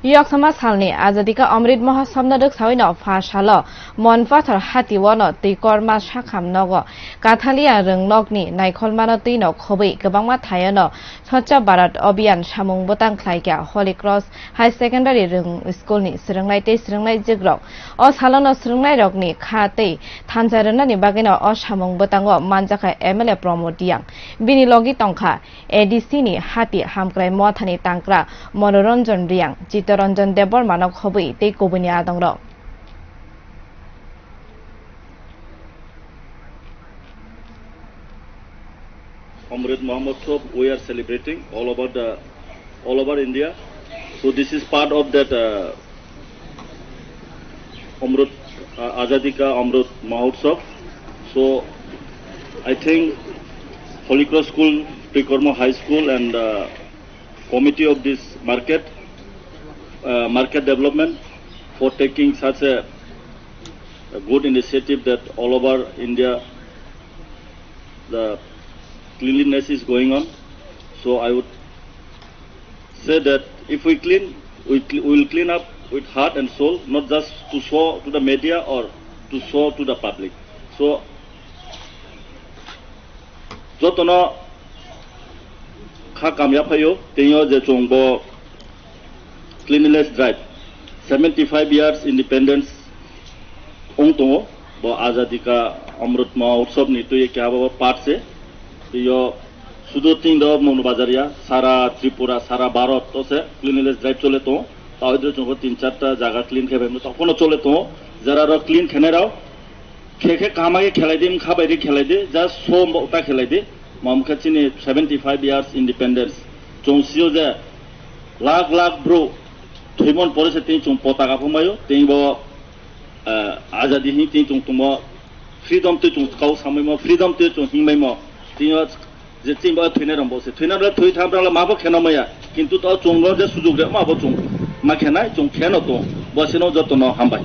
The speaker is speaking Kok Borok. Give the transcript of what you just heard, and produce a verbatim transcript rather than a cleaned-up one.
Yoksama salni Azadi ka Amrit Mahotsav no rwksawino pha salo Monpathar hati wano twi korma sakham nogo Kathalia rwngnokni naikholmano twino khobwi kwbangma thaiono Swachh Bharat Abhiyan samung bwtang khlaikha Holy Cross High Secondary rwng school ni swrwngnai tei swrwngnai jikrok. O salono swrwngnairokni kha tei thansa rwnani bagwino o samung bwtango manjakha M L A Pramod Reang. Bini logi tongkha A D C ni hati hamkrai mothani tangkra Manoranjan Reang, Chittaranjan Debbarma no khobwi tei kubuni adongrok. Amrit Mahotsav we are celebrating all over the, all over India. So this is part of that, uh, Amrit, uh, Azadi Ka Amrit Mahotsav. So I think Holy Cross School, Trikorma High School, and, uh, committee of this market, uh, market development for taking such a, a good initiative that all over India the cleanliness is going on. So I would say that if we clean, we cl-, we will clean up with heart and soul, not just to show to the media or to show to the public. So jotono kha kamya phaio, tei o je chwng bo cleanliness drive, seventy five years independence wng tongo, bo Azadi Ka Amrit Mahotsav ni twi keha bo part se. Tei o sudu tin do Monu Bazar ya, sara Tripura, sara Bharat o se cleanliness drive chole tongo. Tao idre chwng tin char ta jaga clean khe bai tokhono chole tongo. Jara rok clean khenai rok khe khe kaham khe khelai di, wngkha bai ri khelai di, just show ta khelai di. Mamkha chini seventy five years independence. Chwng sio je lakh lakh bro thwimon pore se tini chwng potaka phungbaio, tini bo, eh, azadi hin tini chwng tongmo, freedom twi chwng kau samaimo, freedom twi chwng hingmaimo. Tini o je chini bo thwinai rok bo se, thwinai rok thwi tham rok ma bo kheno maya, kintu to chwng no je sujug rema bo chwng ma khenai, chwng kheno tong, bo seno joto no hambai.